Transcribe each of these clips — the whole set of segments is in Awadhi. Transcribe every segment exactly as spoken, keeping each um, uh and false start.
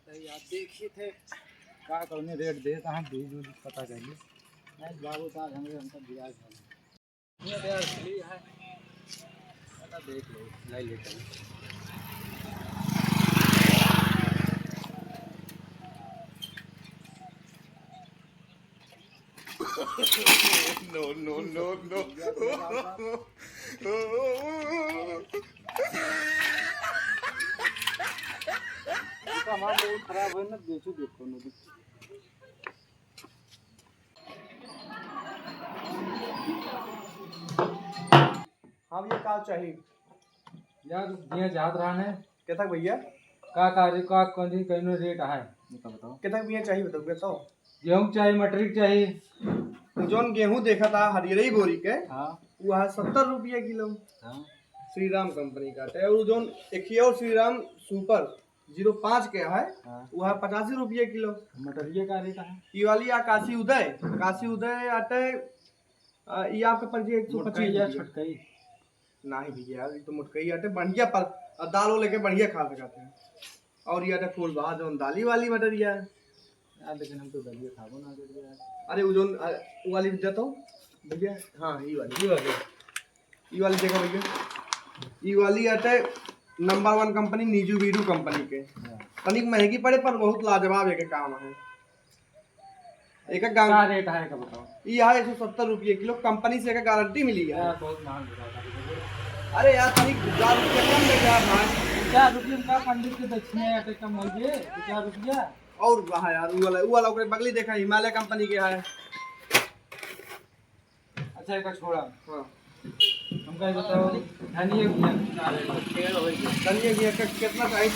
तो यार देखिए थे का कौने रेट देत हैं, बीज उज पता कर ली। नहीं बाबू साहब, हमरे हमका दिया है। ये तो यार असली है। चला देख लो, ले लेते हैं। No, no, no, no। सामान बहुत खराब है ना, बेचो देखो ना। हाँ भैया, का चाहिए? यार, भैया जात रहन है। केतक भैया? का, का रे, का, कौन सी, कौन रेट है? ये तो बताओ। केतक भैया चाहिए, बताओ, बताओ। गेहूँ चाहिए, मटर चाहिए। जौन गेहूँ देखा था हरियरी बोरी के, हाँ। वो है सत्तर रुपया किलो। हाँ। श्रीराम कंपनी का है। और जौन एक ही और श्रीराम सुपर ज़ीरो पाँच के है, हाँ। वो है पचासी रुपया किलो। मटरिया का रेट है? ये वाली आकाशी उदय, आकाशी उदय आटे, अ, ये आपका पड़ जाए एक सौ पच्चीस मोटकई या रुपया। छोटकई? नहीं भैया, ये तो मोटकई आटे, बढ़िया पर, अ, दाल वो लेके बढ़िया खा सकते हैं। और ये आटे फूल बहा जौन दाली वाली मटरिया है। यार, लेकिन हम तो दलिया खाबो ना करिए यार। अरे, वो जौन, अ, वो वाली दे तो। भैया, हाँ, ये वाली। ये वाली। ई वाली देखा भैया, ई वाली आटे नंबर वन कंपनी, नीजू वीरू कंपनी के। हाँ। तनिक महंगी पड़े, पर बहुत लाजवाब एक काम है। एक एक गां-, का रेट है, का बताओ? ई है एक सौ सत्तर रुपये किलो, कंपनी से एक गारंटी मिली है। यार, बहुत महंग हो रहा है। अरे यार, तनिक दो चार रुपये कम दे यार भाई। दो चार रुपये में का पंडित के दक्षिणा या कम हो गए, दो चार रुपया। और वहाँ यार, वो वाला, वो वाला ओकरे बगली देखा, हिमालय कंपनी के है। अच्छा, एक छोड़ा। हाँ। हमका ये बताओ, धनिया बिया का रेट है? धनिया बिया का कितना चाहिए?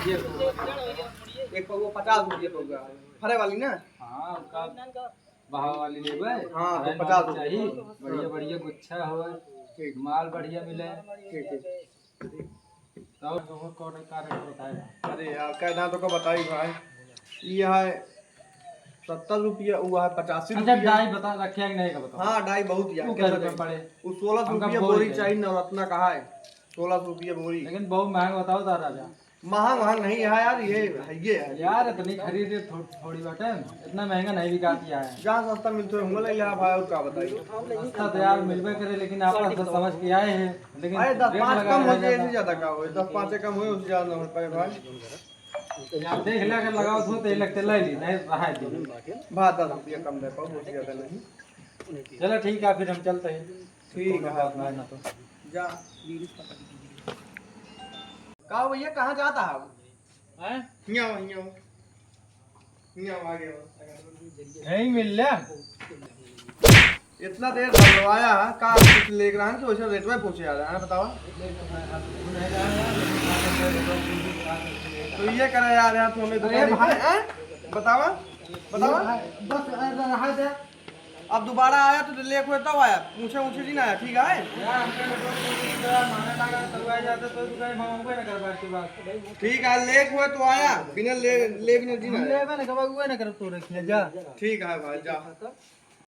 ये एक पौवा पचास रुपये पौवा। फरे वाली ना? हाँ, का बहाव वाली लेबे? हाँ, तो पचास रुपये। चाहिए, बढ़िया, बढ़िया गुच्छा हो, ठीक। माल बढ़िया मिले। ठीक, ठीक। और तो वो कौन का रेट बताए? अरे यार, कहना तो का बताई भाई, ये है सत्तर रुपया, वो है पचासी रुपया। अच्छा, डाई बता रखे हैं कि नहीं का बताओ? हाँ, डाई बहुत यार, वो कैसे घर में नहीं? पड़े। वो सोलह सौ हमका रुपया बोरी बोरी चाहिए। चाहिए, नवरत्ना का है, सोलह सौ रुपया बोरी। लेकिन बहुत महंगा बताओ ता राजा। महंग महंग नहीं है यार, ये है, ये है। यार, इतनी खरीद थो-, थोड़ी बाटे, इतना महंगा नहीं बिकाती है। जहाँ सस्ता मिलते हो, हम ले लिया भाई, और का बताइए। सस्ता तो यार मिलबे करे, लेकिन आप तो समझ के आए हैं। लेकिन अरे, दस रेट पाँच लगाया कम हो है जाए, ज्यादा। इससे ज्यादा का हो? दस पाँच कम हो, उससे ज्यादा ना हो पाए भाई। यार, देख ले, अगर लगाओ तो तेल लगते ले ली, नहीं रहा है दिन। भाई, दस रुपया कम दे पाओ, उससे ज्यादा नहीं। चलो, ठीक है, फिर हम चलते हैं। ठीक है, बात ना, ना तो। जा। का भैया, कहाँ जाता है? हैं? हियाँ, हियाँ। हियाँ, आ गया। यहीं मिल ले। इतना देर बदलवाया है, का कुछ लेके रहा है कि वैसे रेट में पूछे आ रहा है, बतावा? तो ये करे यार, यार, तू हमें अरे दुकान भाई, पे, हैं? बतावा? बतावा? बस, अरे, रहा दे। अब दोबारा आया तो लेट हुए तब आया, पूछे ऊछे जी ना आया, ठीक है? यार, हमका network नहीं मिलता, माने लगा, तब आ जाते तो दुकान में हम ना कर पाते बात। ठीक है, लेट हुए तो आया, बिना ले, ले बिना जी ना हम आया। लेबे ना करबा, उहे ना करब तो रखिए, जा। ठीक है भाई, जा।